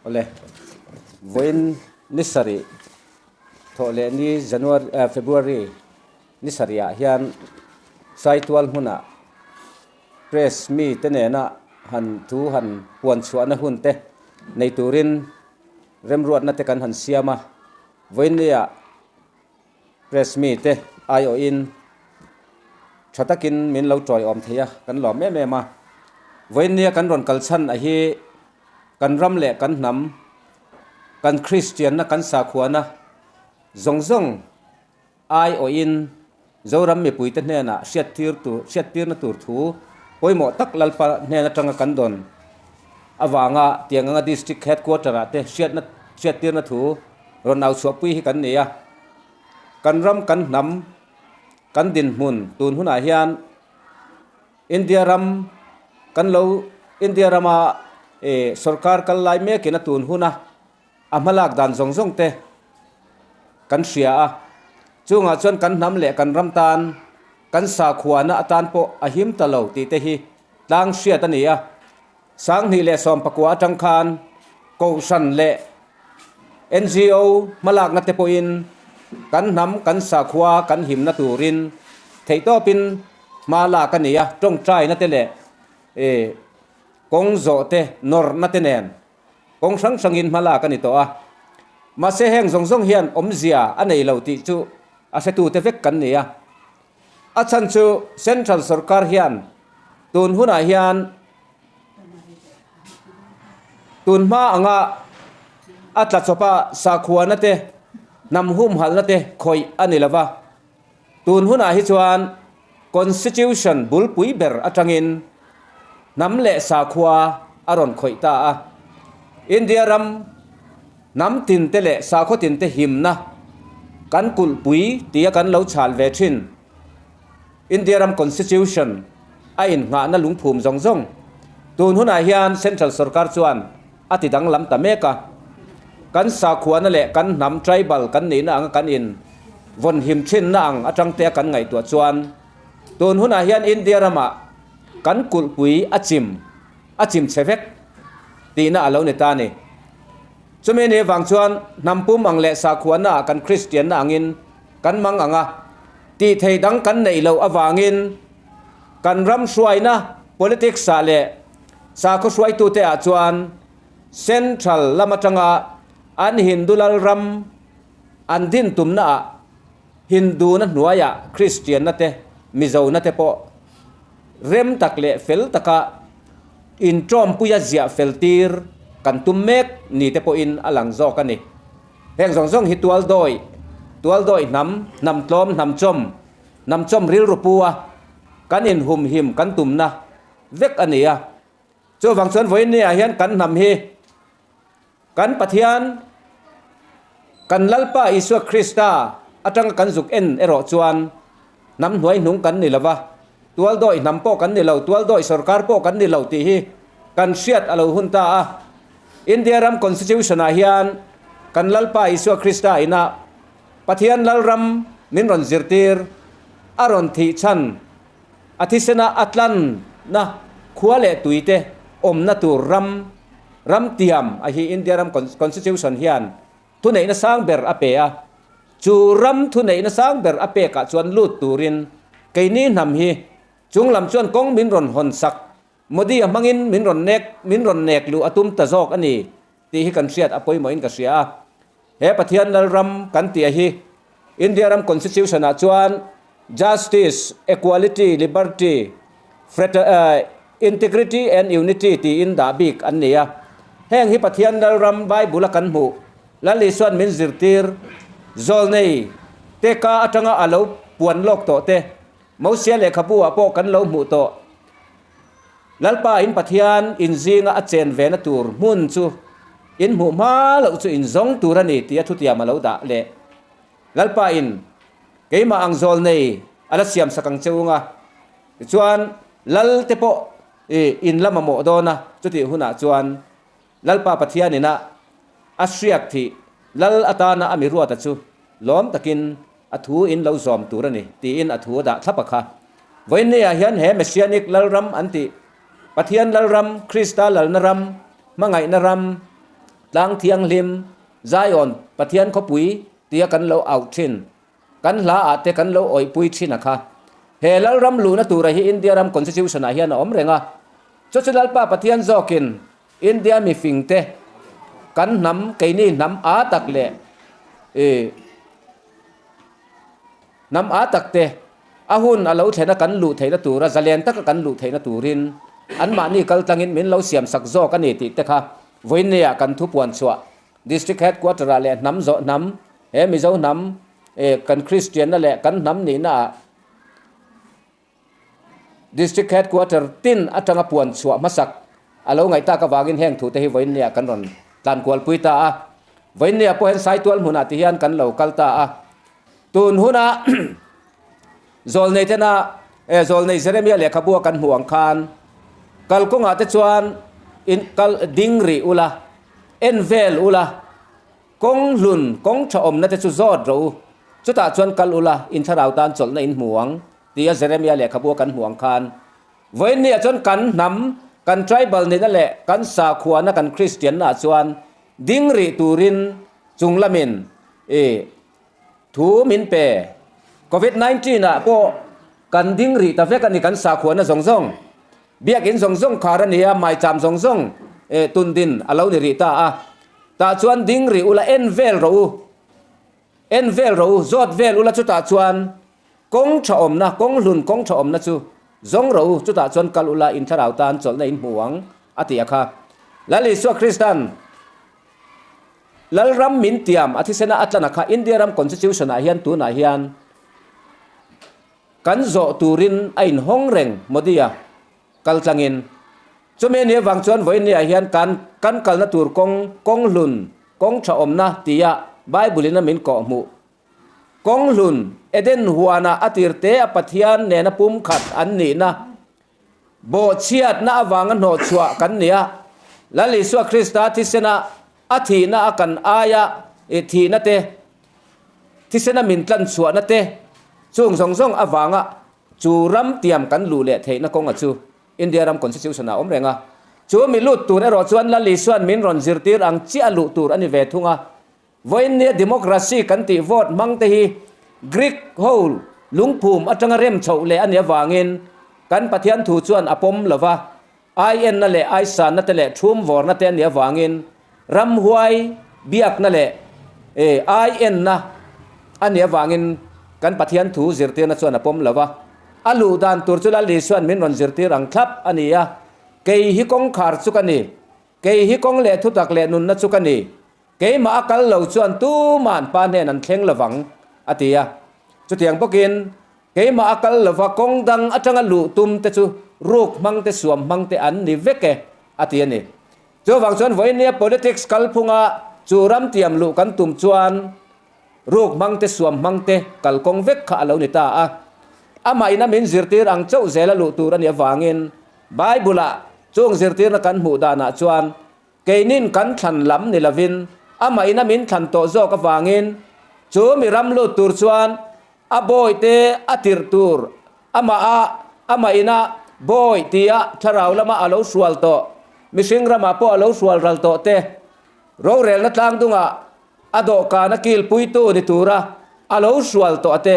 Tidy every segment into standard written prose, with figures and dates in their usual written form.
Awle, vawiin ni sarih thawh leh ni January eh February ni sarihah hian Saitual hmunah press mi te nena han thu han puan chhuahna hun te nei turin remruatna te kan han siam a, vawiin nia Press mi te aiawhin tha takin min lo tawiawm thei a, kan lawm em em a. Vawiin nia kan rawn kal chhan a hi kan ram leh kan hnam, kan Kristianna kan sakhuana zawng zawng aiawhin Zoram mipuite hnenah hriattir tur hriattirna tur thu pawimawh tak Lalpa hnen atanga kan dawn avanga tiang anga District Headquarter ah te hriatna hriattirna thu Rawn au chhuahpui hi kan ni a, kan ram kan hnam kan dinhmun tun hunah hian India ram kan lo India rama ih sorkar kal lai mekin a tun huna a hmalak dan zawng zawng te kan hria a, chungah chuan kan hnam leh kan ram tan kan sakhuana atan pawh a him ta lo tih te hi tlang hriat a ni a. 2019 atang khan Kohhran leh NGO hmalakna te pawhin kan hnam, kan sakhua kan himna turin theihtawpin hma lak a ni a, tawngtaina te leh kawng zawh te, nawrhna te nen kawng hrang hrangin hma lak a ni tawh a. Mahse heng zawng zawng hian awmzia a nei lo tih chu a hretute vek kan ni a. A chhan chu Central sorkar hian tun hunah hian tun hma anga a tla chawpa sakhuana te hnam humhalna te khawih a ni lova, tun hunah hi chuan Constitution bulpui ber atangin hnam leh sakhua a rawn khawih ta a. India ram hnam tinte leh sakhaw tinte himna kan kulhpui tia kan lo chhal ve thin. India ram Constitution a innghahna lungphum zawng zawng tun hunah hian Central sorkar chuan a ti danglam ta mek a. Kan sakhuana leh kan hnam tribal kan nihna anga kan in vawnhim thinna ang atang te a kan ngaihtuah chuan tun hunah hian India ramah kan kulhpui a chim a chim chhe vek tihna a lo ni ta a ni. Chumi ni vang chuan hnam pum ang leh sakhuana ah kan Kristianna angin kan mang ang a, tih thei dang kan neih loh avangin kan ram hruaina politics ah leh sakhaw hruaitute ah chuan Central lam atanga an Hindu lal ram an din tumna ah Hindu na hnuaiah Kristianna te Mizo na te pawh rem tak leh fel taka intawmpuia ziah fel tir kan tum mek ni te pawhin a lang zawk a ni. Heng zawng zawng hi tual dawi, tual dawi hnam, hnam tlawm, hnam chawm, hnam chawm rilru pu a, kan inhumhim kan tumna vek a ni a. Chuvang chuan vawiin niah hian kan hnam hi kan Pathian, kan Lalpa Isua Krista atanga kan zuk en erawh chuan hnam hnuai hnung kan ni lova, tual dawi hnam pawh kan ni lo, tual dawi sorkar pawh kan ni lo tih hi kan hriat a lo hun ta a. India ram Constitution ah hian kan Lalpa Isua Krista ina Pathian Lalram min rawn zirtir, a rawn thih chhan, a thisena a tlanna khua leh tuite awmna tur ram, ram tiam a hi India ram Constitution hian thuneihna sang ber a pe a. Chu ram thuneihna sang ber a pekah chuan lut turin keini hnam hi chunglam chuan kawng min rawn hawn sak Modi a hmangin min rawn nek min rawn nek luh a tum ta zawk a ni tih hi kan hriat a pawimawhin ka hria a. He Pathian Lalram kan tih a hi India ram Constitution ah chuan Justice, Equality, Liberty, Integrity and Unity tiin dah bik an ni a. Heng hi Pathian Lalram Bible a kan hmuh Lal Isuan min zirtir zawlnei te ka atanga a lo puan lawk tawh te Mosia lehkhabu ah pawh kan lo hmuh tawh. Lalpa in Pathian in zinga a chen vena tur hmun chu in hmuh hma loh chu in zawng tur a ni tia thutiam a lo dah leh. Lalpa in keimah ang zawl nei a la siam sak ang che unga tichuan Lal te pawh i in la mamawh dawn a, chutih hunah chuan Lalpa Pathian ina a hriak thih Lal atana a mi ruata chu lawm takin a thu in lo zawm tur a ni tiin a thu a dah thlap a kha. Vawiinniah hian he Messianic Lalram an tih, Pathian Lalram, Krista Lalna ram, hmangaihna ram, Tlang Thianghlim, Zion, Pathian khawpui tia kan lo auh thin, kan hla ah te kan lo awihpui thin a kha. He Lalram luhna tura hi India ram Constitution ah hian a awm reng a. Chu chu Lalpa Pathian zawkin India mifing te kan hnam, keini hnam a tak leh i hnam a tak te a hun a lo thlen a kan luh theihna tura zalen taka kan luh theihna turin anmahni kaltlangin min lo siamsak zawk a ni tih te kha Vawiinneah kan thu puan chhuah District Headquarter ah leh hnam zawh hnam he Mizo hnam eh kan Kristianna leh kan hnam nihna ah District Headquarter tin atanga puan chhuah hmasak a lo ngaih tak avangin heng thute hi vawiinneah kan rawn tlankualpui ta a. Vawiinneah pawh hian Saitual hmunah ti hian kan lo kal ta a. Tun huna Zawlnei tena eh Zawlnei Jeremia lehkhabu a kan hmuh ang khan kalkawngah te chuan in kal ding rih ula, en vel ula, kawng hlun kawng tha awmna te chu zawt rawh u, chutah chuan kal ula in thlarau tan chawlhna in hmu ang tia Jeremia lehkhabu a kan hmuh ang khan vawiinniah chuan kan hnam, kan tribal nihna leh kan sakhuana kan Kristianna ah chuan ding rih turin chung lamin ih Thu min pe. Covid 19 ah pawh kan ding rih ta vek a ni kan sakhuana zawng zawng. Biakinn zawng zawng khar a ni a, maicham zawng zawng eh tun din a lo ni rih ta a. Tah chuan ding rih ula en vel rawh u. En vel rawh u, zawt vel ula chutah chuan kawng tha awmna, kawng hlun kawng tha awmna chu zawng rawh u, chutah chuan kal ula in thlarau tan chawlhna in hmu ang a ti a kha. Lal Isua Kristan Lalram min tiam a thisena a tlana kha India ram Constitution ah hian tunah hian kan zawh turin a inhawng reng Modi-a kal tlangin. Chumi anih avang chuan vawiin ah hian kan kan kalna tur kawng kawng hlun kawng tha awmna tia Bible in a min kawh hmuh kawng hlun Eden huana a tir te a Pathian nena pumkhat an nihna Bawhchhiatna avanga hnawhchhuah kan ni a, Lal Isua Krista thisena a thihna a kan aia i thihna te, thisena min tlanchhuahna te, chung zawng zawng avanga chu ram tiam kan luh leh theihna kawnga chu India ram Constitution ah a awm reng a. Chu mi lut tur erawh chuan Lal Isua'n min rawn zirtir ang chiah luh tur a ni ve thung a. Vawiinnia democracy kan tih vote hmang te hi Greek ho lungphum atanga rem chhoh leh a nih avangin kan Pathian thu chuan a pawm lo va, aienna leh aisanna te leh thum vawrna te a nih avangin ramhuai biakna leh aienna a nih avangin kan Pathian thu zirtirna chuan a pawm lo va. A luh dan tur chu Lal Isua'n min rawn zirtir ang thlap a ni a, Kei hi kawngkhar chu ka ni, kei hi kawng leh thutak leh nunna chu ka ni, Keimah a kal lo chuan tuma'n pa hnen an thleng lovang, a ti a. Chutiang bawkin, keimah a kal lova kawng dang atanga luh tum te chu ruk hmang te suam hmang te an ni vek e, a ti a ni. Chuvang chuan vawinia politics kalphunga chu ram tiam luh kan tum chuan ruk hmang te suam hmang te kalkawng vek kha a lo ni ta a. Amah ina min zirtir ang chauh zela luh tur a nih avangin Bible-ah chung zirtirna kan hmuh danah chuan Keinin kan thlan lam ni lovin amah ina min thlan tawh zawk avangin chu mi ram lut tur chuan a bawihte a tirh tur amah a amah ina bawih tia thlarau lama a lo hrual tawh mihring ramah pawh a lo hrual ral tawh te rorelna tlang dungah a dawhkan a kilpuitu ni tura a lo hrual tawh te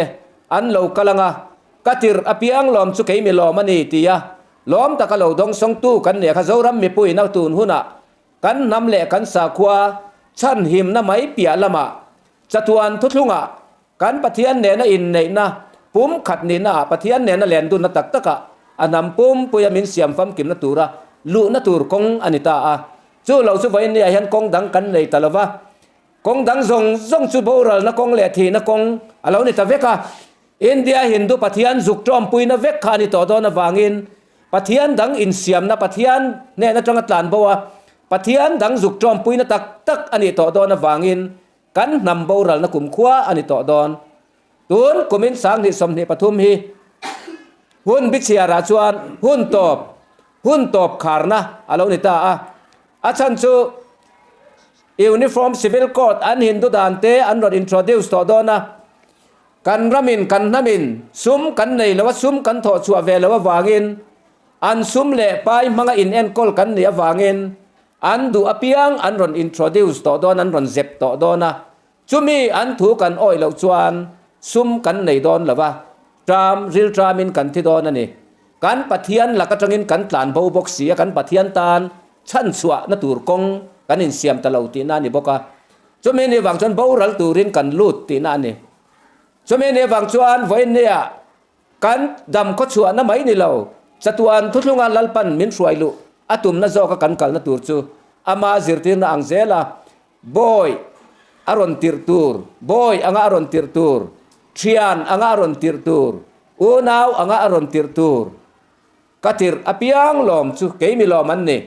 an lo kal anga ka tirh apiang lawm chu kei mi lawm a ni tia Lawm taka lo dawngsawngtu kan nih kha Zoram mipuiin a tun hunah kan hnam leh kan sakhua chhanhimna mai piah lamah chatuan thuthlungah kan Pathian nena inneihna pumkhat nihnaah Pathian nena lendunna tak takah a hnam pumpuia min siam famkimna tura luhna tur kawng a ni ta a. Chu lo chu vawiinniah hian kawng dang kan nei ta lova, kawng dang zawng zawng chu boralna kawng leh thihna kawng a lo ni ta vek a. India Hindu Pathian zuk tawmpuina vek kha a ni tawh dawn avangin Pathian dang insiamna Pathian hnen atanga tlan bo a, Pathian dang zuk tawmpuina tak tak a nih tawh dawn avangin kan hnam boralna kumkhua a ni tawh dawn. Tun kumin 2023 hi hun bichhiarah chuan hun tawp, hun tawp kharna a lo ni ta a. A chhan chu Uniform Civil Code an Hindu dan te an rawn introduce tawh dawn a. Kan ramin, kan hnamin sum kan nei lo a, sum kan thawh chhuah ve lo avangin, an sum leh pai hmanga inenkawl kan nih avangin, An duh apiang an rawn introduce tawh dawn, an rawn zep tawh dawn a. Chumi an thu kan awih loh chuan sum kan nei dawn lo va, ṭam, rilṭamin kan thi dawn a ni. Kan Pathian lak aṭangin kan tlan bo bawk si a, kan Pathian tan chhanchhuahna tur kawng kan insiam ta lo tihna a ni bawk a. Chumi ni vang chuan boral turin kan lut tihna a ni. Chumi ni vang chuan vawiinnia kan dam khawchhuahna mai ni lo, chatuan thuthlunga Lalpan min hruai luh a tumna zawka kan kalna tur chu ama zirtirna ang zela Bawi a rawn tirh tur, bawi anga a rawn tirh tur, thian anga a rawn tirh tur, unau anga a rawn tirh tur. Ka tirh apiang lawm chu keimi lawm an ni.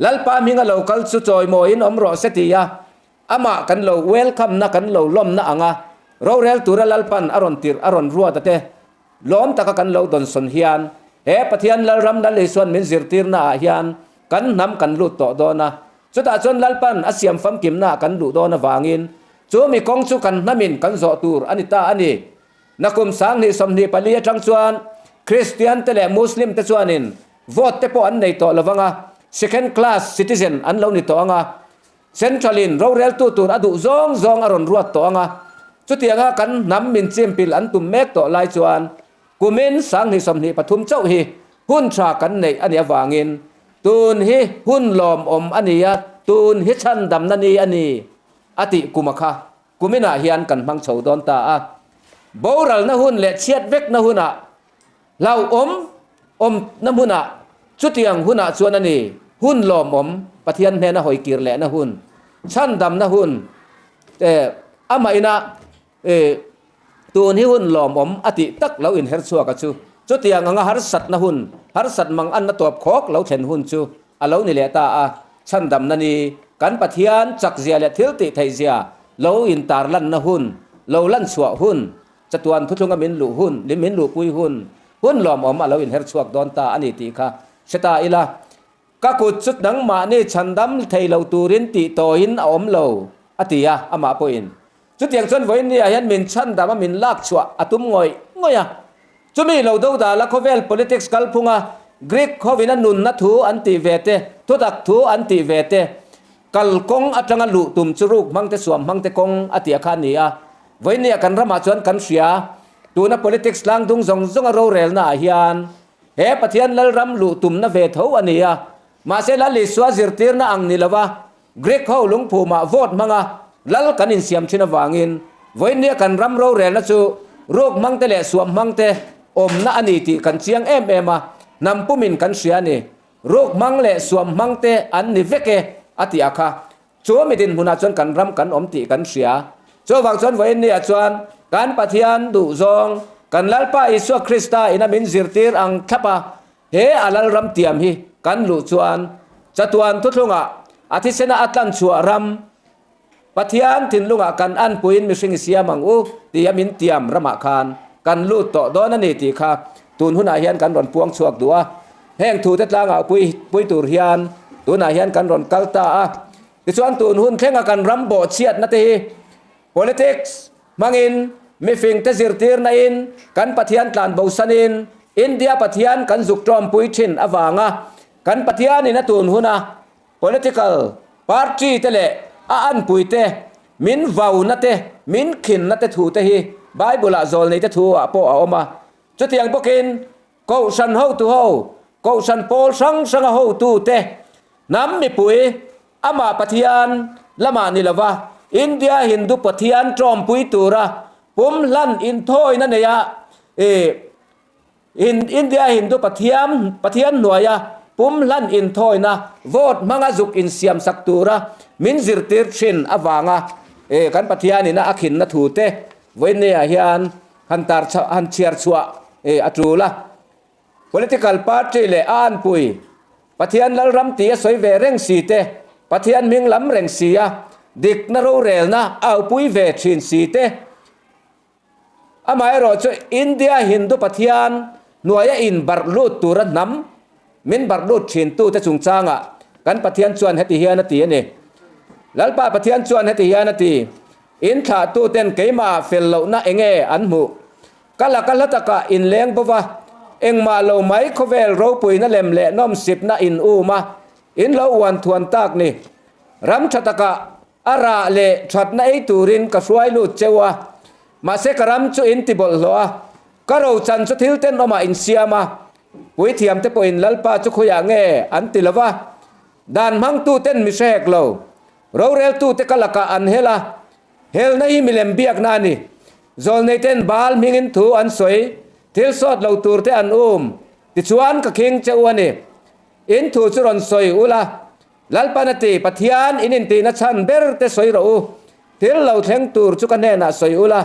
Lalpa hminga lo kal chu chawimawiin awm rawh se ti a, amah kan lo welcome na kan lo lawmna anga rorel tura Lalpan a rawn tirh a rawn ruat a te Lawm taka kan lo dawnsawn hian he Pathian Lalram Lal Isuan min zirtirna ah hian kan hnam kan lut tawh dawn a, chutah chuan Lalpan a siam famkimna ah kan luh dawn avangin chu mi kawng chu kan hnamin kan zawh tur a ni ta a ni. Nakum 2024 atang chuan Kristian te leh Muslim te chuanin vote te pawh an nei tawh lovang a, second class citizen an lo ni tawh ang a, Central in roreltu tur a duh zawng zawng a rawn ruat tawh ang a, chutianga kan hnam min chimpil an tum mek tawh lai chuan kumin 2023 chauh hi hun tha kan neih a nih avangin tun hi hun lawmawm a ni a, tun hi chhandamna ni a ni a tih kuma kha kuminah hian kan hmang chho dawn ta a. Boralna hun leh chhiat vekna hunah Hlauhawm awmna hmunah chutiang hunah chuan a ni, hun lawmawm, Pathian hnena hawi kir lehna hun, chhandamna hun, eh, amah ina, eh, tun hi hun lawmawm a tih tak lo inher chhuak a chu. Chutiang anga harsatna hun, harsat mang anna tawp khawk lo thlen hun chu a lo ni leh ta a, chhandamna ni, kan Pathian chakzia leh thil tih theihzia lo intarlanna hun, lo lanchhuah hun, Chatuan thuthlunga min luh hun, lim min luhpui hun, hun lawmawm a lo inher chhuak dawn ta a ni tih kha hre ta ila. Ka kut chu nangmahni chhandam thei lo turin tih tawiin a awm lo, a ti a, amah pawhin. Chutiang chuan vawiinniah hian min chhandam a min lak chhuah a tum ngawih ngawih a. Chumi lo do dala khawvel politics kalphunga Greek hovin a nunna thu an tih ve te, thutak thu an tih ve te, Kal kawng atanga luh tum chu ruk hmangte suam hmangte kawng a tia kha a ni a. Vawinia kan ramah chuan kan hria, tuna politics tlangdung zawng zawnga rorelna ah hian he Pathian Lalram luh tumna ve tho a ni a. Mahse Lal Isua zirtirna ang ni lova Greek ho lungphumah vote hmanga Lal kan insiam thin avangin vawinia kan ram rorelna chu ruk hmangte leh suam hmangte awmna a ni tih kan chiang em em a, hnam pumin kan hria a ni. Ruk hmang leh suam hmang te an ni vek e, a ti a kha. Chu mi dinhmunah chuan kan ram kan awm tih kan hria. Chuvang chuan vawiinniah chuan kan Pathian duhzawng, kan Lalpa Isua Krista ina min zirtir ang thlap a, he a Lalram tiam hi kan luh chuan chatuan thuthlungah a thisena a tlanchhuah ram, Pathian thinlungah kan anpuiin mihring i siam ang u tia min tiam ramah khan kan lut tawh dawn a ni tih kha tun hunah hian kan rawn puang chhuak duh a. Heng thute tlangah pui pui tur hian tunah hian kan rawn kal ta a. Tichuan tun hun thlenga kan ram bawhchhiatna te hi politics hmangin mifingte zirtirna in kan Pathian tlan bosanin India Pathian kan zuk tawmpui thin avanga kan Pathianin a tun huna Political party te leh a anpui te, min vauna te, min khinna te thu te hi Bible ah zawlnei te thu ah pawh a awm a. Chutiang bawkin Kohhran hotu ho, Kohhran pawl hrang hranga hotu te, hnam mipui, amah Pathian lamah ni lova India Hindu Pathian tawmpui tura pumhlan inthawina neia ih India Hindu Pathiam Pathian hnuaia pum hlan inthawina vote hmanga zuk insiam sak tura min zirtir thin avanga kan Pathianina a khinna thu te vawiinniah hian han tar han chhiar chhuah a tul a. Political party leh a anpui Pathian Lalram tih a sawi ve reng si te, Pathian hming lam reng si a, dikna rorelna a aupui ve thin si te, Amaherawh chu India Hindu Pathian hnuaia in barh lut tura hnam min barh lut thintute chungchangah kan Pathian chuan heti hian a ti a ni. Lalpa Pathian chuan heti hian a ti, In thlahtuten keimahah fel lohna enge an hmuh? Ka laka hla takah in leng bova, engmah lo mai khawvel ropuina lem leh nawmsipna in um a. In lo uan thuan tak ni. Ram tha takah a rah leh thatna ei turin ka hruai lut cheu a, mahse ka ram chu in ti bawlhhlawh a, ka rochan chu thil tenawmah in siam a, puithiamte pawhin Lalpa chu khawiah nge an ti lo va, dan hmangtuten mi hre hek lo, roreltute ka lakah an hel a, helna hi milem biakna a ni. Zawlneiten Baal hmingin thu an sawi, thil sawt lo turte an um, tichuan ka khing che u a ni. In thu chu rawn sawi ula, Lalpan a ti, Pathian in intihna chhan ber te sawi rawh u, thil lo thleng tur chu ka hnenah sawi ula,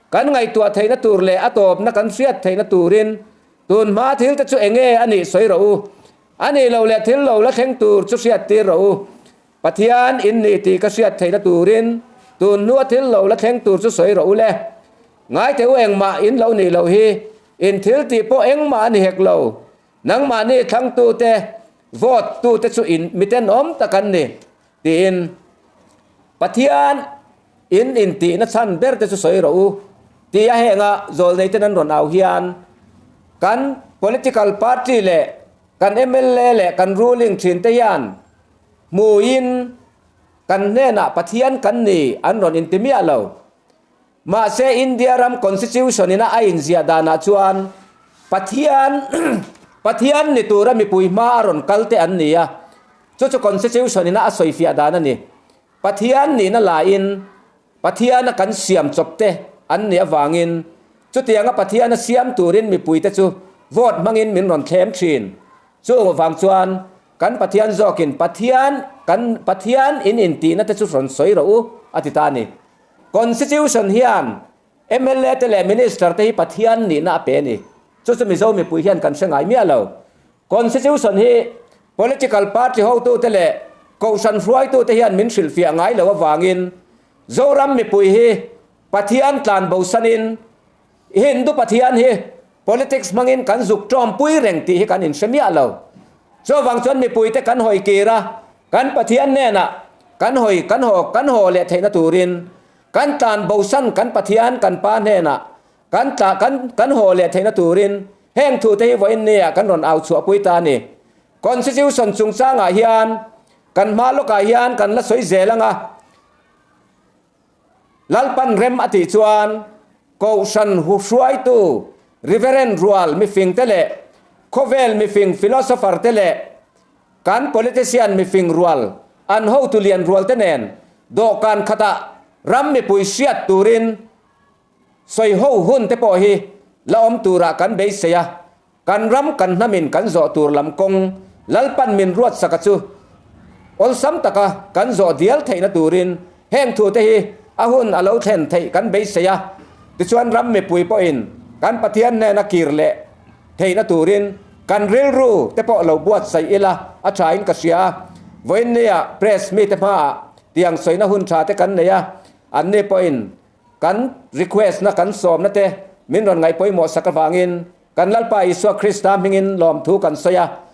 kan ngaihtuah theihna tur leh a tawpna kan hriat theihna turin tun hma thil te chu enge a nih sawi rawh u, a nih loh leh thil lo la thleng tur chu hriat tir rawh u. Pathian in nih tih ka hriat theihna turin tun hnua thil lo la thleng tur chu sawi rawh u le. Ngaite u engmah in lo nih loh hi, in thil tih pawh engmah a ni hek lo. Nangmahni thlangtute, vote tute chu in mitenawm tak an ni, tiin Pathian in intihna chhan ber te chu sawi rawh u, tia henga zawlneiten an rawn au hian kan political party leh kan mla leh kan ruling thin te hian hmuiin kan hnenah Pathian kan ni an rawn inti miah lo. Mahse India ram Constitution ina a inziah danah chuan Pathian Pathian ni tura mipui hma a rawn kal te an ni a, chu chu Constitution ina a sawifiah dan a ni. Pathian nihna laiin Pathiana kan siam chawp te an nih avangin chutianga Pathiana siam turin mipuite chu vote hmangin min rawn thlem thin. Chung avang chuan kan Pathian zawkin Pathian kan Pathian in intihna te chu rawn sawi rawh u a ti ta a ni. Constitution hian mla te leh Minister te hi Pathian nihna a pe a ni. Chu chu Mizo mipui hian kan hre ngai miah lo. Constitution hi political party hotute leh kohhran hruaitute hian min hrilhfiah ngai lo avangin Zoram mipui hi Pathian tlan bosanin Hindu Pathian hi politics hmangin kan zuk tawmpui reng tih hi kan inhre miah lo. Chuvang chuan mipuite kan hawi kir a, kan Pathian hnenah kan hawi kan haw kan haw leh theihna turin kan tlan bosan kan Pathian kan Pa hnenah kan tla kan kan haw leh theihna turin heng thute hi vawiin nia kan rawn au chhuahpui ta a ni. Constitution chungchangah hian kan hma lawkah hian kan la sawi zel ang a. Lalpan rem a tih chuan Kohhran hruaitu Reverend rual mifingte leh khawvel mifing philosopher te leh kan politician mifing rual an hotu lian rual te nen dawhkan khatah ram mipui hriat turin sawi ho hun te pawh hi la awm turah kan beisei a. Kan ram kan hnamin kan zawh tur lam kawng Lalpan min ruatsaka chu awlsam taka kan zawh dial theihna turin heng thute hi a hun a lo thlen theih kan beisei a, tichuan ram mipui pawhin kan Pathian hnena kir leh theihna turin kan rilru te pawh lo buatsaih ila a thain ka hria a. Vawiinnia press mite hmaah tiang sawina hun tha te kan nei a, anni pawhin kan request na kan sawmna te min rawn ngaih pawimawh sak avangin Kan Lalpa Isua Krista hmingin lawmthu kan sawi a,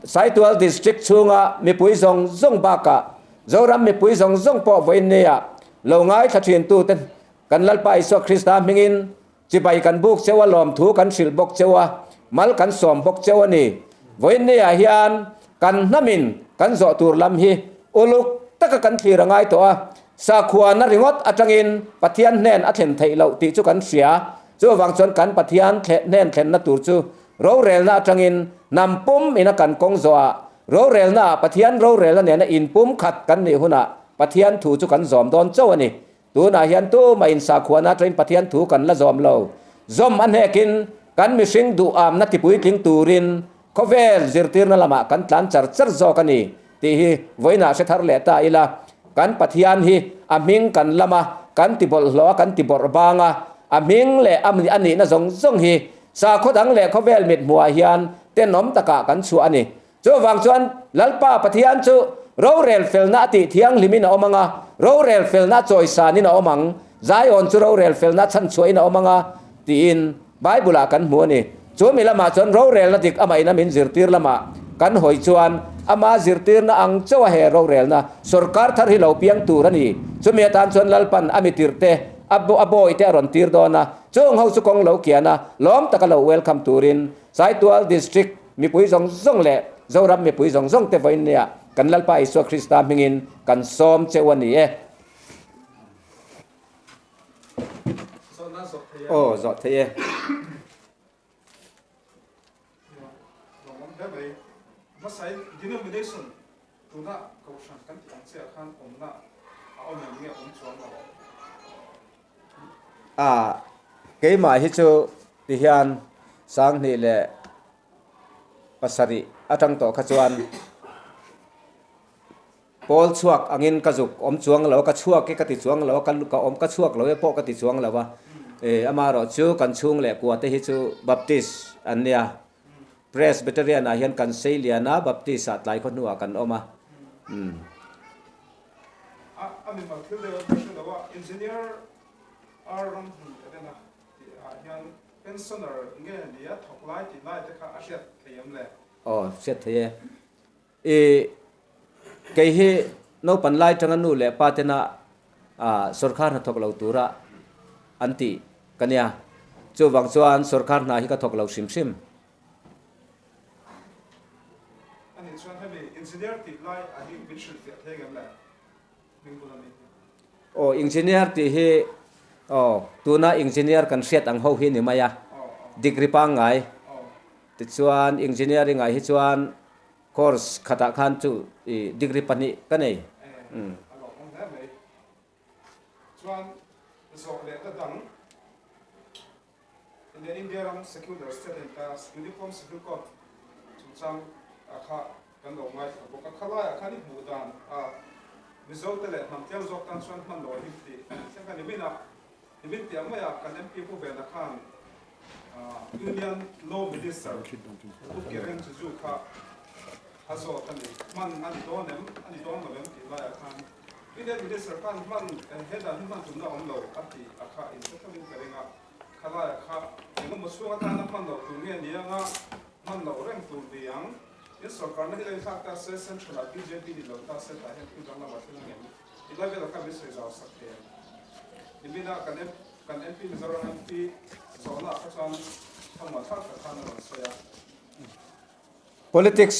Saitual District chhunga mipui zawng zawng bakah Zoram mipui zawng zawng pawh vawiinnia lo ngaithla thintute kan Lalpa Isua Krista hmingin chibai kan buk cheu a, lawmthu kan hrilh bawk cheu a, mal kan sawm bawk cheu a ni. Vawiinnia hian kan hnamin kan zawh tur lam hi uluk taka kan thlir a ngai tawh a, sakhuana ringawt atangin Pathian hnen a thlen theih loh tih chu kan hria. Chuvang chuan kan Pathian hnen thlenna tur chu rorelna atangin hnam pum ina kan kawng zawhah rorelnaah Pathian rorelna nena inpum khat kan nih hunah Pathian thu chu kan zawm dawn chauh a ni. Tunah hian tumah insakhuana atangin Pathian thu kan la zawm lo. Zawm a hnekin kan mihring duhamna tipuitling turin khawvel zirtirna lamah kan tlan char char zawk a ni. Tih hi vawiinah hre thar leh ta ila, kan Pathian hi a hming kan lam a, kan ti bawlhhlawh a, kan ti bawrh bang a, a hming leh a a nihna zawng zawng hi sakhaw dang leh khawvel mit hmuhah hian tenawm takah kan chhuah a ni. Chuvang chuan Lalpa Pathian chu rorel felna a tih thianghlimin a awm ang a, rorel felna a chawisanin a awm ang, Zion chu rorel felna a chhanchhuahin a awm ang a, tiin Bible-ah kan hmu a ni. Chu mi lamah chuan rorelna dik amahin a min zirtir lamah kan hawi chuan ama zirtirna ang chauha he rorelna sorkar thar hi lo piang tur a ni. Chumi atan chuan Lalpan a mitirhte, a a bawihte a rawn tir dawn a, chung ho chu kawng lo kian a, lawm taka lo welcome turin Saitual District mipui zawng zawng leh Zoram mipui zawng zawng te vawiin nia. kan Lalpa Isua Krista hmingin kan sawm cheu a ni e. Aw, zawh thei e. A, keimah hi chu tihian 2007 atang tawh kha chuan Pawl chhuak angin ka zuk awm chuang lo a, ka chhuak e ka ti chuang lo a, ka ka awm ka chhuak lo e pawh ka ti chuang lo a. E, amaherawh chu kan chhung leh kua te hi chu Baptist an nia. Presbyterian ah hian kan sei lian a, Baptist ah tlai khaw hnuah kan awm a. Umm. A, a mimal thil deuh a ka hre lo a, Engineer R Ramhun Edena tih ah hian pensioner nge nia thawk lai tih lai te kha a hriat thei em le? Aw, hriat thei e. I kei hi naupan lai tanga nu leh pa tena sawrkhar hna thawk lo tura an tih ka nia. Chuvang chuan sawrkhar hna hi ka thawk lo hrim hrim. Ani chuan hemi engineer tih lai a hi min hrilhfiah thei ngem le? Hming bula mi hi. Aw engineer tih hi aw tuna engineer kan hriat ang ho hi ni mai a, degree pangngai. Tichuan engineering ah hi chuan Course khatah khan chu i degree pahnih ka nei. Umm. A lawmawm hle mai. Chuan zawh leh ta dang India India ram secular state a ni ta, Uniform Civil Code chungchang ah kha kan lo ngaithla bawk a. Khalaiah khan i hmuh dan a Mizo te leh hnam tlem zawk tan chuan hman lo a him tih thleng a ni min a. Nimin piah maia kan MP Pu Vena khan Union Law Minister Pu Kiren Rijiju kha a zawt a ni. Hman a ni dawn em, a ni dawn lo em tih laiah khan Union Minister khan hman he dan hi hman tumna awm lo a ti a kha inhre thovin ka ring a. Khalaia kha engemaw chhung atana hman loh tur nge ni anga hman loh reng tur ni ang. In sorkarna hi lo inthlak ta se, Central ah bjp ni lo ta se tah hian thil danglam a thleng ang em? I lai velah khan min sawi zau sak thei ang. Nimina kan kan MP Mizoram MP zawhna ah kha chuan thlamuan thlak tak khan a rawn sawi a. Politics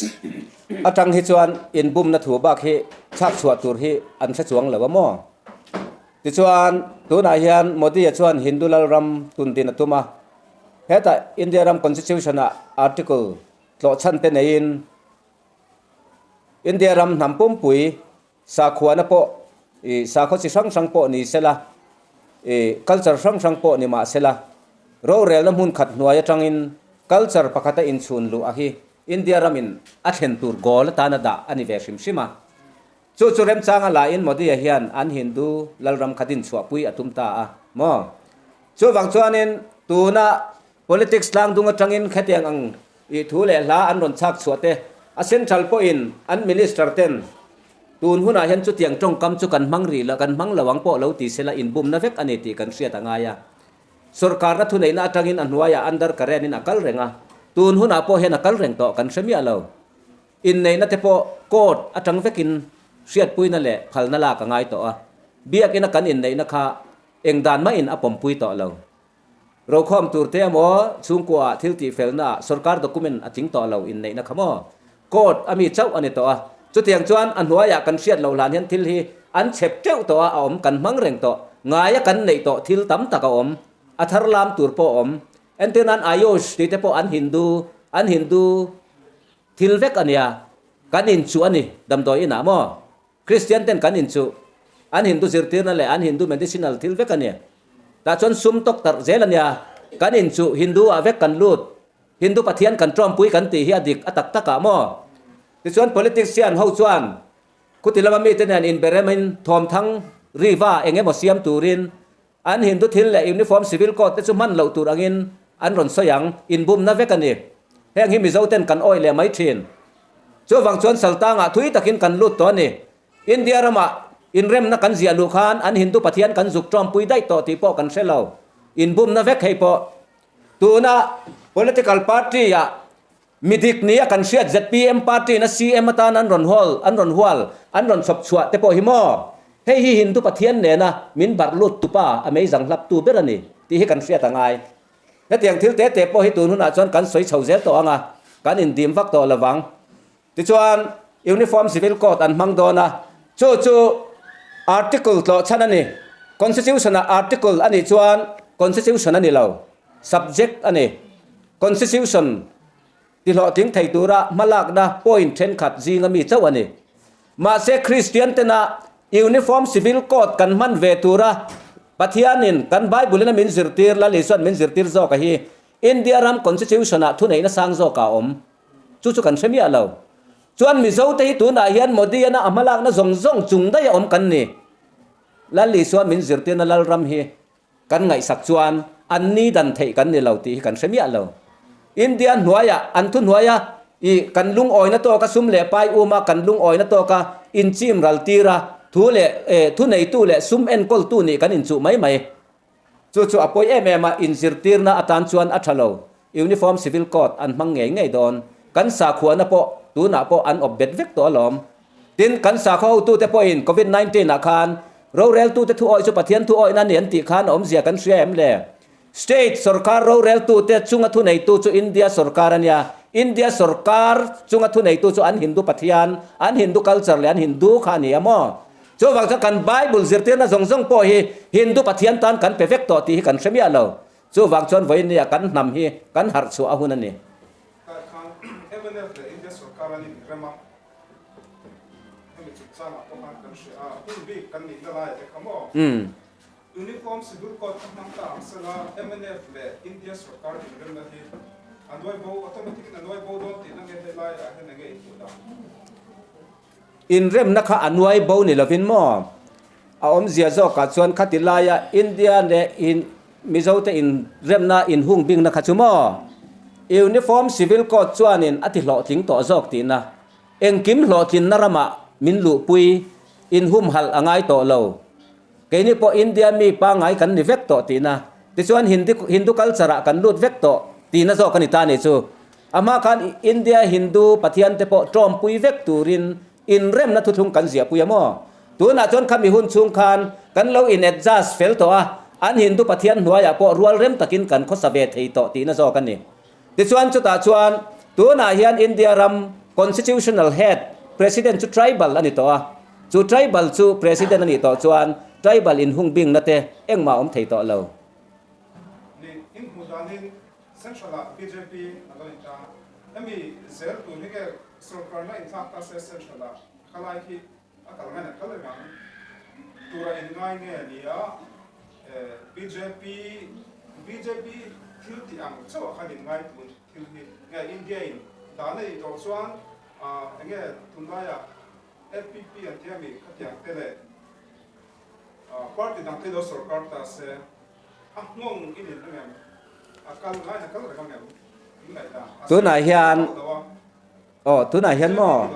atang hi chuan inbumna thu bak hi chhak chhuah tur hi an hre chuang lo a maw? Tichuan tunah hian Modi-a chuan Hindu Lalram tundin a tum a, hetah India ram Constitution ah article tlawh chhan te neiin India ram hnam pumpui Sakhuana pawh i sakhaw chi hrang hrang pawh ni sela, i culture hrang hrang pawh ni mah sela, rorelna hmun khat hnuai atangin culture pakhata inchhun luh a hi India ramin a thlen tur goal atana dah a ni ve hrim hrim a. Chu chu remchanga lahin Modi-a hian an Hindu lalram kha dinchhuahpui a tum ta a maw? Chuvang chuanin tuna Politics tlangdung atangin khatiang ang i thu leh hla an rawn chhak chhuah te, a central pawhin an minister ten tun hunah hian chutiang tawngkam chu kan hmang rih lo, kan hmang lo ang pawh lo ti sela inbumna vek a ni tih kan hriat a ngai a. Sorkarna thuneihna atangin a hnuaiah under current in a kal reng a, tun hunah pawh hian a kal reng tawh kan hre miah lo. Inneihna te pawh court atang vekin hriatpuina leh phalna lak a ngai tawh a, biakina kan inneihna kha eng dan mahin a pawmpui tawh lo. Rokhawm tur te emaw chhungkua ah thil tih felna ah sorkar document a tling tawh lo inneihna kha maw? Court a mi chauh a ni tawh a, chutiang chuan a hnuaiah kan hriat loh hlan hian thil hi an chep teuh tawh a, a awm kan hmang reng tawh, ngaia kan neih tawh thil tam tak a awm, a thar lam tur pawh a awm. Entir nan Ayush tih te pawh an Hindu, an Hindu thil vek a nia, kan inchuh a ni damdawi inah maw? Kristian ten kan inchuh, an Hindu zirtirna leh an Hindu medicinal thil vek a ni. Tah chuan sum tawk tarh zel a nia. Kan inchuh Hindu ah vek kan lut. Hindu Pathian kan tawmpui kan tih hi a dik a tak tak ah maw? Tichuan politician ho chuan khuti lama mite nen inberemin thawmthang riva eng emaw siam turin An Hindu thil leh Uniform Civil Code te chu hman loh tur angin an rawn sawi ang, inbumna vek a ni. Heng hi Mizo ten kan awih leh mai thin. Chuvang chuan Saltangah thui takin kan lut tawh a ni. India ramah inremna kan ziah luh khan an Hindu Pathian kan zuk tawmpui daih tawh tih pawh kan hre lo. Inbumna vek hei pawh. Tuna political party-ah Mi dik nia kan hriat zpm party in a CM atan an rawn hawl, an rawn hual, an rawn chhawp chhuah te pawh hi maw? Hei hi Hindu Pathian nena min barh lut tupa a meizang hlap tu ber a ni tih hi kan hriat a ngai. Hetiang thil te te pawh hi tun hunah chuan kan sawi chho zel tawh ang a, kan indim vak tawh lovang. Tichuan. Uniform Civil Code an hmang dawn a, chu chu Article tlawh chhan a ni. Constitution-ah Article a nih chuan Constitution a ni lo, subject a ni. Constitution tihlawhtling thei tura hmalakna point thenkhat zinga mi chauh a ni. Mahse Kristian tena Uniform Civil Code kan hman ve tura Pathianin kan Bible-in a min zirtir, Lal Isua'n min zirtir zawk a hi India ram Constitution-ah thuneihna sang zawkah a awm. Chu chu kan hre miah lo. Chuan Mizote hi tunah hian Modi-ana a hmalakna zawng zawng chung daih a awm kan ni. Lal Isua min zirtirna Lalram hi Kan ngaihsak chuan an ni dan theih kan ni lo tih hi kan hre miah lo. India hnuaiah an thuhnuaia i kan lungawina tawka sum leh pai uma kan lungawina tawka inchim ral tira thu leh thuneitu leh sum enkawltu nih kan inchuh mai mai. Chu chu a pawi em em a, inzirtirna atan chuan a tha lo. Uniform Civil Code an hmang ngei ngei dawn. Kan sakhuana pawh tunah pawh an awp bet vek tawh alawm. Tin, kan sakhaw hotute pawhin Covid 19 ah khan roreltute thu awih chu Pathian thu awihna a ni an tih khan awmzia kan hria em le? State sorkar roreltute chunga thuneitu chu India sorkar a nia. India sorkar chunga thuneitu chu an Hindu Pathian, an Hindu culture leh an Hindu kha a ni a maw? Chuvang chuan kan Bible zirtirna zawng zawng pawh hi Hindu Pathian tan kan pe vek tawh tih hi kan hre miah lo. Chuvang chuan vawinia kan hnam hi kan harh chhuah a hun a ni. Tah khan mnf leh India sorkar an inrem a, hemi chungchangah pawh khan kan hria a, hun bik kan nihna laiah te kha maw? Uniform Civil Code kha hmang ta ang sela mnf leh India sorkar inremna hi a nuai bo, automatic in a nuai bo dawn tihna nge helai ah hian enge i hmuh dan? Inremna kha a nuai bo ni lovin maw? A awmzia zawkah chuan khati laia India leh in Mizote inremna inhung bingna kha chu maw? Uniform Civil Code chuanin a ti hlawhtling tawh zawk tihna. Engkim hlawhtlinna ramah min luhpui inhumhalh a ngai tawh lo. Keini pawh India mi pangngai kan ni vek tawh tihna. Tichuan Hindi Hindu culture ah kan lut vek tawh tihna zawk a ni ta ni chu. A hma khan India Hindu Pathian te pawh tawmpui vek turin inremna thuthlung kan ziahpui a maw? Tunah chuan khami hun chhung khan kan lo in adjust fel tawh a, an Hindu Pathian hnuaiah pawh rual rem takin kan khawsa ve thei tawh tihna zawk a ni. Tichuan chutah chuan tunah hian India ram Constitutional Head President chu tribal a ni tawh a, chu tribal chu President a nih tawh chuan tribal inhung bingna te engmah a awm thei tawh lo. Ni, in hmuh danin Central ah bjp a lo inta a, hemi zel tur hi nge sorkarna inthlak ta se Central ah khalai khi A kal ngain a kal reng ang. Tura in ngai nge a ni a, bjp bjp thil tih ang chauh ah khan in ngai tun thil hi nge India in dan a nih tawh chuan eng nge tunlai ah FPP an tia mi khatiang te leh party dang te lo sorkar ta se a nghawng in in reng em a kal ngain a kal reng ang em in ngaihdan a Tunah hian Aw, tunah hian maw?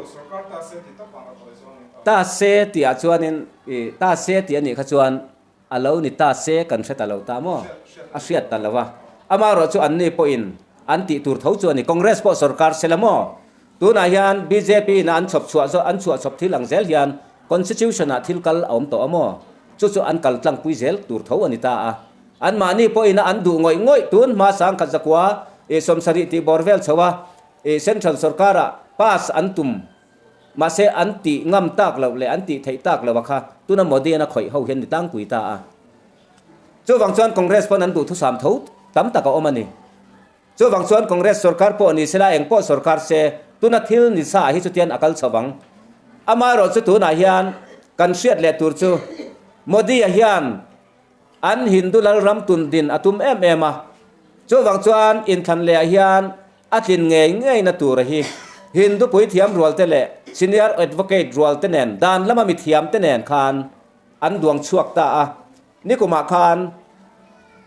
Ta se tih ah chuanin i ta se tih a nih kha chuan a lo ni ta se kan hre ta lo ta maw? A hriat ta lo a. Amaherawh chu anni pawhin an tih tur tho chu a ni. Congress pawh sorkar se la maw? Tunah hian bjp in a an chhawp chhuah zawh an chhuah chhawp thil ang zel hian Constitution ah thil kal a awm tawh a maw? Chu chu an kal tlangpui zel tur tho a ni ta a. Anmahni pawhin a an duh ngawih ngawih tun hma 1001 i 70 tih bawr vel chho a. I Central sorkara pass an tum mahse an tih ngam tak loh leh an tih theih tak loh a kha tuna Modi an a khawih ho hian ni tlangpui ta a. Chuvang chuan Congress pawn an duhthusam tho tam tak a awm a ni. Chuvang chuan Congress sorkar pawh ni sela eng pawh sorkar se tuna thil ni sa ah hi chutian a kal chho vang. Amaherawhchu tunah hian kan hriat leh tur chu Modi-a hian An Hindu lalram tun din a tum em em a, chuvang chuan inthlan leh ah hian a tlin ngei ngei na tur a hi Hindu puithiam rual te leh Senior Advocate rual te nen dan lama mithiam te nen khan an duang chhuak ta a. Nikumah khan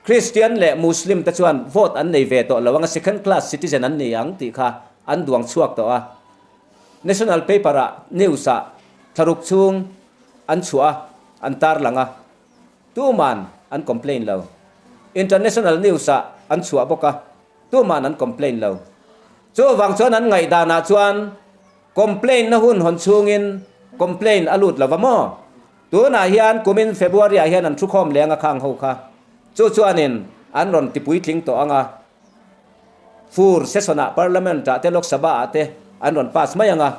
Christian leh Muslim te chuan vote an nei ve tawh lo anga second class citizen an ni ang tih kha an duang chhuak tawh a. National paper ah news ah thlaruk chhung an chhuah a, an tarlang a. Tuman an complain lo. International news ah an chhuah bawk a, tuman an complain lo. Chuvang chuan an ngaihdanah chuan complain na hun hawn chhungin complain a lut lo va maw? Tunah hian kumin February ah hian an thukhawm leng a khang ho kha. Chu chuanin an rawn ti puitling tawh ang a. Fur session ah Parliament ah te Lok Sabha ah te an rawn pass mai ang a.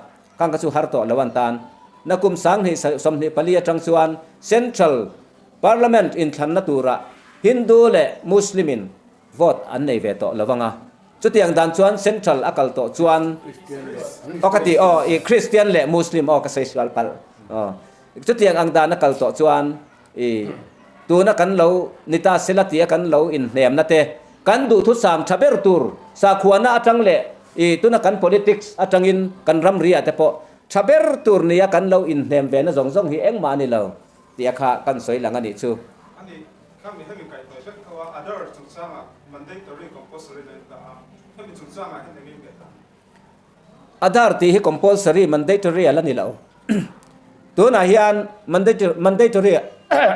Khang kha chu har tawh lo an tan. Nakum 2024 atang chuan Central Parliament inthlanna turah Hindu leh Muslim in vote an nei ve tawh lo ang a. Chutiang dan chuan Central a kal tawh chuan aw ka ti aw i Christian leh Muslim aw ka sawi sual palh aw. Chutiang ang dan a kal tawh chuan i tuna kan lo ni ta sela tia kan lo inhnemna te, kan duhthusam tha ber tur sakhuana atang leh i tuna kan politics atangin kan ramri ah te pawh tha ber tur nia kan lo inhnem ve na zawng zawng hi engmah a ni lo tia kha kan sawi lang a nih chu. A ni, khami hemi kaihhnawih vek tho a, Aadhaar chungchangah mandatory compulsory na in dah a, hemi chungchangah hian engin nge dah? Aadhaar tih hi compulsory, mandatory a la ni lo. Tunah hian mandatory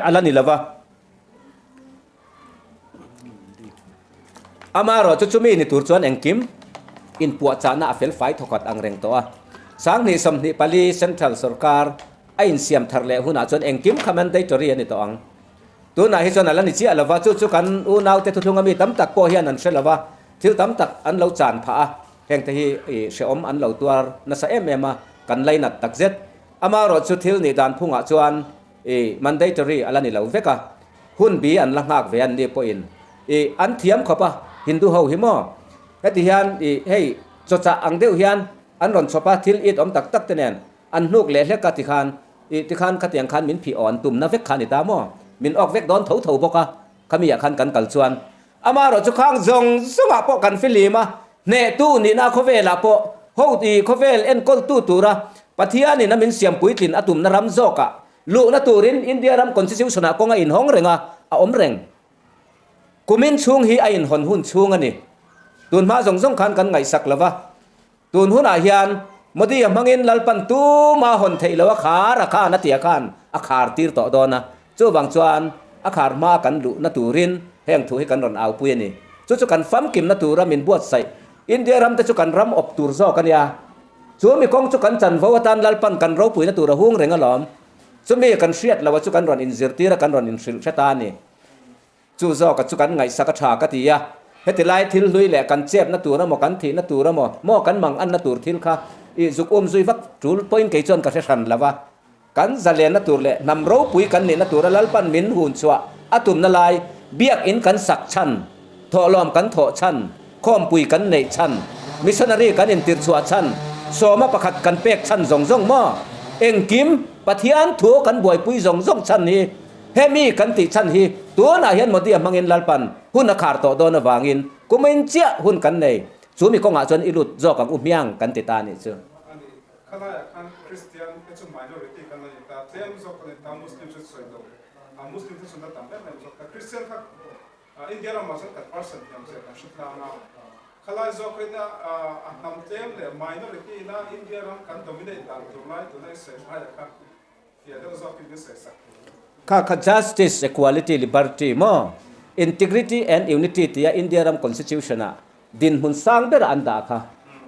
a la ni lo va. Amaherawh chu chumi ni tur chuan engkim inpuahchahna a fel fai thawkhat ang reng tawh a. 2024 Central sorkar a insiam thar leh hunah chuan engkim kha mandatory a ni tawh ang. Tunah hi chuan a la ni chiah lo va, chu chu kan unaute thuthlunga mi tam tak pawh hian an hre lo va, thil tam tak an lo chan phah a, hengte hi hrehawm an lo tuar nasa em em a, kan lainat takzet. Amaherawh chu thil nih dan phungah chuan i mandatory a la ni lo vek a, hun bi an la nghak ve an ni pawhin i an thiam khawp a, Hindu ho hi maw? Heti hian i hei chawchah ang deuh hian an rawn chhawp a, thil it awm tak tak te nen an hnuk leh hlek a tikhan i tikhan khatiang khan min phih aw an tumna vek kha a ni ta maw? Min awk vek dawn tho tho bawk a, khami ah khan kan kal chuan amaherawh chu khang zawng zawngah pawh kan filim a, Hnehtu nihna khawvelah pawh ho i khawvel enkawltu tura Pathianin a min siam puitlin a tumna ram zawkah luhna turin India ram Constitution-ah kawng a inhawng reng a, a awm reng. Kumin chhung hi a inhawn hun chhung a ni. Tun hma zawng zawng khan kan ngaihsak lo va. Tun hunah hian Modi-a hmangin Lalpan tuma hawn theih loh a khar a khan a tia khan a khar tir tawh dawn a. Chuvang chuan a khar hma kan luhna turin heng thu hi kan rawn aupui a ni. Chu chu kan famkimna tura min buatsaih India ram te chu kan ram awp tur zawk a nia. Chu mi kawng chu kan chanvo atan Lalpan kan ropuina tur a hung reng alawm. Chumi kan hriat loh a chu kan rawn inzirtir a kan rawn inhrilh hre ta a ni. Chu zawka chu kan ngaihsak a tha ka ti a, heti lai thil hlui leh kan chepna tur emaw kan thihna tur emaw maw kan mang anna tur thil kha i zuk um zui vak tul pawhin kei chuan ka hre hran lo a. Kan zalenna tur leh hnam ropui kan nihna tura Lalpan min hun chhuah a tumna lai biakin kan sak chhan, thawhlawm kan thawh chhan, khawmpui kan neih chhan, missionary kan intirh chhuah chhan, sawma pakhat kan pek chhan zawng zawng maw? Engkim Pathian thu kan buaipui zawng zawng chhan hi Hemi kan tih chhan hi tunah hian Modi-a hmangin Lalpan hun a khar tawh dawn avangin kumin chiah hun kan nei. Chu mi kawngah chuan i lut zawk ang u hmiang kan ti ta a nih chu. A ni, khalaiah khan Kristian te chu minority kan la ni ta, tlem zawk kan ni ta, Muslim chu sawi lo, Muslim te chu na tam em em zawk ta, Kristian kha India ramah chuan kan percent hniam zia kan hre tlang a, khalai zawk in a hnam tlem leh minority ina India ram kan dominate dan tur lai tuna i sawi hmaiah kha Kha kha Justice, Equality, Liberty maw? Integrity and Unity tia India ram Constitution ah dinhmun sang berah an dah kha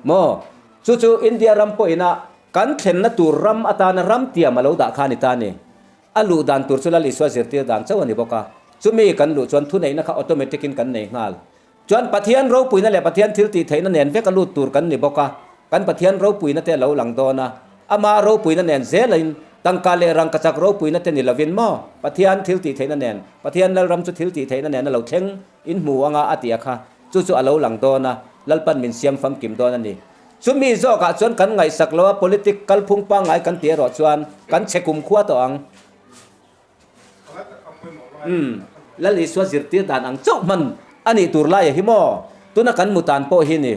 maw? Chu chu India ram pawhina kan thlenna tur ram atana ram tiam a lo dah kha a ni ta a ni. A luh dan tur chu Lal Isua zirtir dan chauh a ni bawk a. Chumi kan luh chuan thuneihna kha automatic in kan nei nghal. Chuan Pathian ropuina leh Pathian thil tih theihna nen vek a lut tur kan ni bawk a, kan Pathian ropuina te a lo lang dawn a, ama ropuina nen zelin tangka leh rangkachak ropuina te ni lovin maw Pathian thil tih theihna nen, Pathian Lalram chu thil tih theihna nen a lo thleng in hmu anga a tih a kha, chu chu a lo lang dawn a, Lalpan min siam famkim dawn a ni. Chumi zawkah chuan kan ngaihsak lo a, politic kalphung pangngai kan tih erawh chuan kan chhe kumkhua tawh ang. Umm, Lal Isua zirtir dan ang chauh hman a nih tur laia hi maw? Tuna kan mu tan pawh hi ni.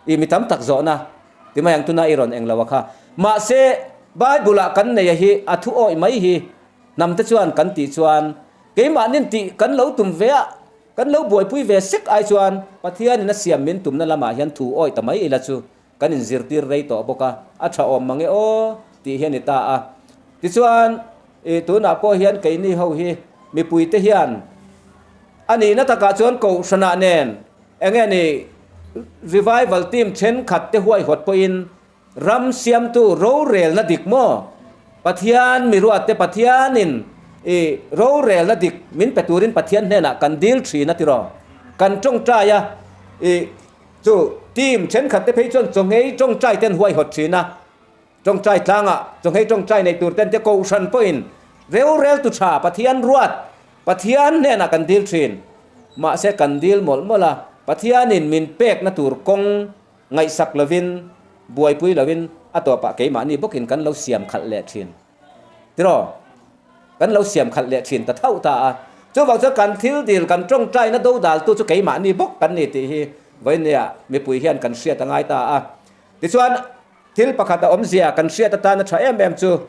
I mi tam tak zawhna ti mai ang tuna i rawn eng lo a kha. Mahse, Bible-ah kan neia hi a thu awih mai hi hnam te chuan kan tih chuan keimahnin tih kan lo tum ve a, kan lo buaipui ve sek ai chuan Pathianin a siam min tumna lamah hian thu awih ta mai ila chu Kan inzirtir rei tawh bawk a, a tha awm mang e aw tih hi a ni ta a. Tichuan, i tunah pawh hian keini ho hi mipuite hian a nihna takah chuan Kohhranah nen eng nge ni revival team thenkhat te huaihawt pawhin ram siamtu rorelna dik maw Pathian miruatte Pathianin i rorelna dik min pe turin Pathian hnenah kan dil thin a tiraw kan tawngtai a i Chu team thenkhat te phei chuan chaw ngei tawngtai te an huaihawt thin a. Tawngtai tlangah chawnghei tawngtai neih tur ten te kohhran pawhin roreltu tha Pathian ruat Pathian hnenah kan dil thin. Mahse kan dil mawlh mawlh a, Pathianin min pekna tur kawng ngaihsak lovin buaipui lovin a tawpah keimahni bawkin kan lo siam khalh leh thin. Tiraw? Kan lo siam khalh leh thin ta thauh ta a. Chuvang chuan kan thil dil, kan tawngtaina dodaltu chu keimahni bawk kan ni tih hi vawinia mipui hian kan hriat a ngai ta a. Tichuan, thil pakhat a awmzia kan hriat atana tha em em chu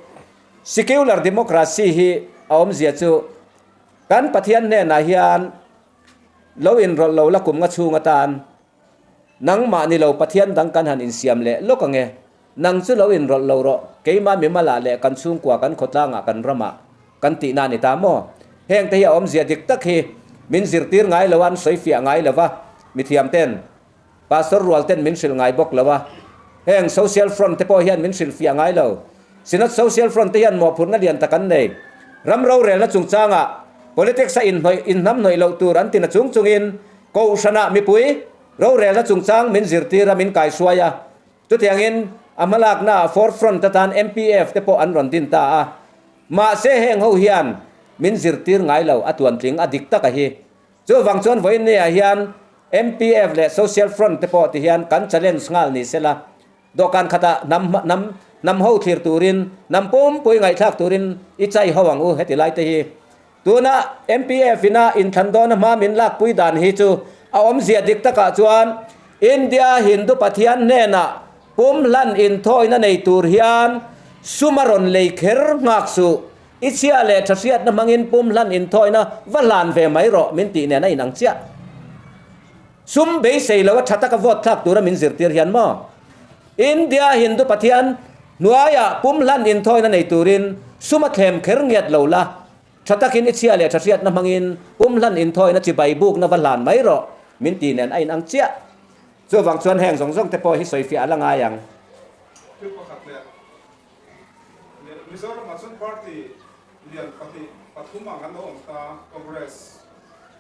secular democracy hi a awmzia chu kan Pathian hnenah hian lo inrawlh lo la kum nga chhung atan nangmah ni lo Pathian dang kan han insiam leh lawk ang e, nang chu lo inrawlh lo rawh, keimah mimalah leh kan chhungkua kan khawtlangah kan ramah kan tihna a ni ta maw? Hengte hi a awmzia dik tak hi min zirtir ngai lo a, an sawifiah ngai lo va, mithiamten Pastor rual ten min hrilh ngai bawk lo a, heng Social Front te pawh hian min hrilh fiah ngai lo. Synod Social Front te hian mawhphurhna lian tak an nei. Ram rorelna chungchangah politics a inhnawih inhnamhnawih loh tur an tina chung chungin Kohhranah mipui rorelna chungchang min zirtir a min kaihruai a. Chutiangin a hmalaknaah Forefront atan MPF te pawh an rawn din ta a. Mahse heng ho hian min zirtir ngai lo a tuantling a dik taka hi. Chuvang chuan vawiinniah hian MPF leh Social Front te pawh ti hian kan challenge nghal ni sela, dawhkan khatah hnam hnam hnam ho thlir turin, hnam pumpui ngaihthlak turin i chai ho ang u heti lai te hi. Tuna MPF ina inthlan dawna hma min lakpui dan hi chu a awmzia dik takah chuan India Hindu Pathian hnenah pum hlan inthawina nei tur hian sum a rawn lei kher nghak suh. I chhia leh tha hriatna hmangin pum hlan inthawina va hlan ve mai rawh min tih nen a inang chiah. Sum beisei lo a tha taka vote thlak tura min zirtir hian maw? India Hindu Pathian hnuaiah pum hlan inthawina nei turin sum a thlem kher ngiat lo la, tha takin i chhia leh tha hriatna hmangin pum hlan inthawina chibai bukna va hlan mai rawh min tih nen a inang chiah. Chuvang chuan heng zawng zawng te pawh hi sawifiah a la ngai ang. Thil pakhat leh Mizoramah chuan party lian pahnih pathum ang an lo awm ta, Congress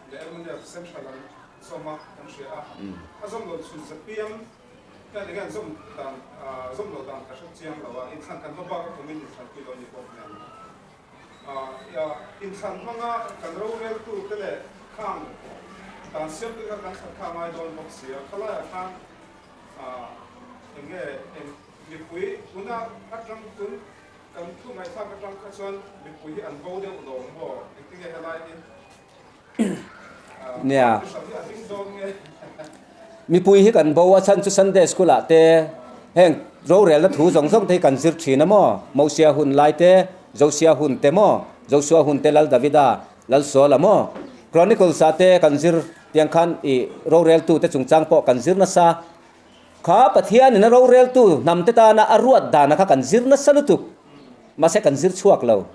leh mnf Central an zawm a kan hria a, a zawm lo chhun ZPM hian enge an zawm dan zawm loh dan ka hre chiang lo a, inthlan kan hma bak a kumin inthlan pui lo a ni bawk nen. Inthlan hmanga kan roreltu te leh khang dan siamtu kha kan thlan kha a ngai dawn bawk si a, khalaiah khan enge eng Mipui tuna atang tun kan thu ngaihthlak atang kha chuan mipui hi an bo deuh lo maw? Engtinge helai hi Nia. Party hran hi a ding dawn nge? Mipui hi kan bo a chhan chu Sunday school ah te heng rorelna thu zawng zawng te hi kan zir thin a maw? Mosia hun lai te, Josia hun te maw? Joshua hun te Lal Davida, Lal Saula maw? Chronicles ah te kan zir tiang khan i roreltu te chungchang pawh kan zir nasa. Kha Pathianin a roreltu hnamte tana a ruat dana kha kan zir nasa lutuk, mahse kan zir chhuak lo.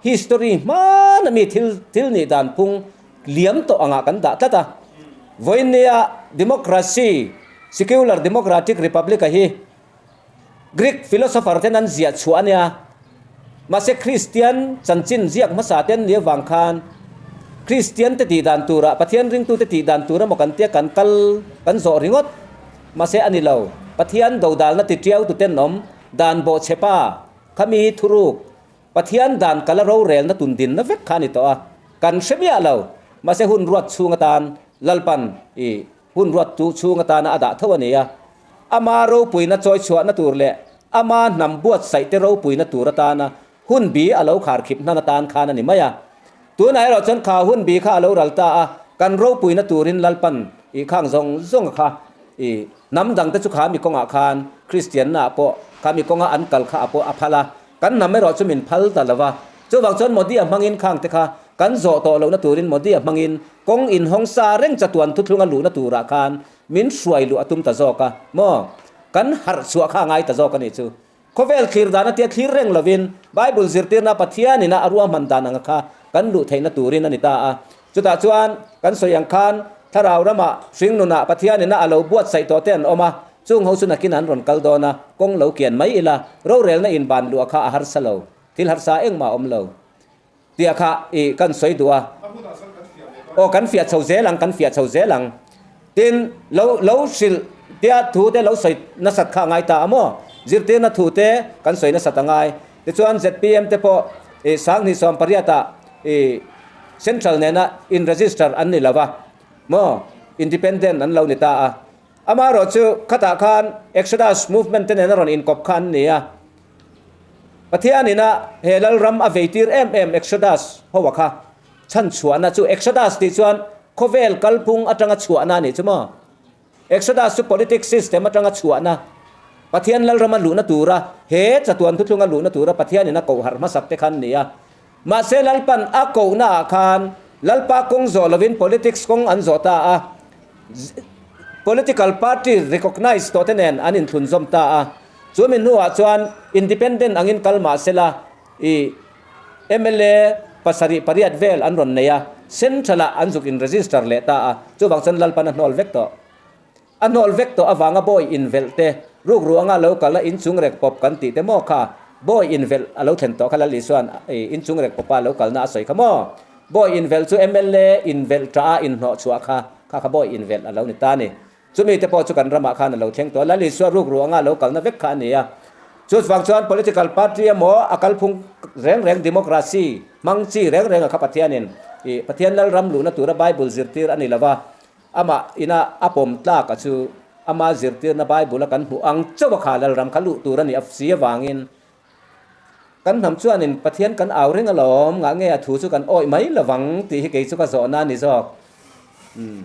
History hmana mi thil thil nih dan phung liam tawh angah kan dah tlat a. Vawinia democracy, secular democratic republic-a hi Greek philosopher ten an ziah chhuah a nia. Mahse Kristian chanchin ziak hmasa te an nih avang khan Kristian te tih dan turah, Pathian ringtu te tih dan tur emaw kan tia kan kal kan zawh ringawt. Mahse a ni lo. Pathian dodalna ti tiau tu ten awm dan bawhchhepa khami thuruk Pathian dan kala rorelna tundinna vek kha a ni tawh a. Kan hre miah lo. Mahse hun ruat chhung atan Lalpan i Hun ruattu chhung atana a dah tho a ni a, ama ropuina chawi chhuahna tur leh ama hnam buatsaihte ropuina tur atana hun bi a lo kharkhip hnan atan khan a ni mai a. Tunah erawh chuan kha hun bi kha a lo ral ta a, kan ropuina turin Lalpan i khang zawng zawng kha i hnam dangte chu kha mi kawngah khan Kristianna ah pawh kha mi kawnga an kal kha a pawh a phal a, kan hnam erawh chu min phal ta lo va. Chuvang chuan Modi-a hmangin khangte kha kan zawh tawh lohna turin Modi-a hmangin Kawng inhawng sa reng chatuan thuthlunga luhna turah khan min hruai luh a tum ta zawk a maw? Kan harh chhuah kha a ngai ta zawk a nih chu. Khawvel thlir dan atia thlir reng lovin Bible zirtirna Pathianina a ruahman dan anga kha kan luh theihna turin a ni ta a. Chutah chuan kan sawi ang khan Thlarau ramah hringnunah Pathianina a lo buatsaih tawh te an awm a, chung ho chu nakin an rawn kal dawn a, kawng lo kian mai ila rorelna inban luah kha a harsa lo, thil harsa engmah a awm lo. Tia kha i kan sawi duh a. Aw kan fiah chho zel ang, kan fiah chho zel ang. Tin, lo lo hrilh tia thu te lo sawi nasat kha a ngai ta a maw? Zirtirna thu te kan sawi nasat a ngai. Tichuan zpm te pawh ih 2018 ah ih Central nena in register an ni lo va maw Independent an lo ni ta a. Amaherawhchu khatah khan Exodus movement te nena rawn inkawp kha an ni a. Pathian ina he Lalram a veitir em em Exodus ho a kha chhan chhuahna chu Exodus tih chuan khawvel kalphung atanga chhuahna a nih chu maw? Exodus chu politics system atanga chhuahna, Pathian Lalrama luhna tura he chatuan thuthlunga luhna tura Pathian in a koh harh hmasak te khan ni a. Mahse Lalpan a kohna ah khan Lalpa kawng zawh lovin politics kawng an zawh ta a, political party recognise tawh te nen an inthlunzawm ta a. Chu mi hnuah chuan independent angin kal mah sela i mla 7 8 vel an rawn nei a, Central-ah an zuk in-register leh ta a, chuvang chuan Lalpan a hnawl vek tawh. A hnawl vek tawh avanga bawi invelh te, rukru anga lo kal a inchung rek pawp kan tih te maw kha? Bawi invelh a lo thlen tawh kha Lal Isua'n inchung rek pawpa lo kalna a sawi kha maw? Bawi invelh chu mla invelh ṭah a inhnawh chhuah kha, kha kha bawi invelh a lo ni ta a ni. Chumi te pawh chu kan ramah khan a lo thleng tawh a, Lal Isua rukru anga lo kalna vek kha a ni a. Chuvang chuan political party emaw a kalphung reng reng democracy hmang chi reng renga kha Pathianin ih Pathian Lalram luhna tura Bible zirtir a ni lo va, amah ina a pawm tlak a chu ama zirtirna Bible a kan hmuh ang chauh a kha Lalram kha luh tur a nih si avangin kan hnam chuanin Pathian kan au reng alawm, ngah nge a thu chu kan awih mai lovang tih hi kei chu ka zawhna a ni zawk. Umm.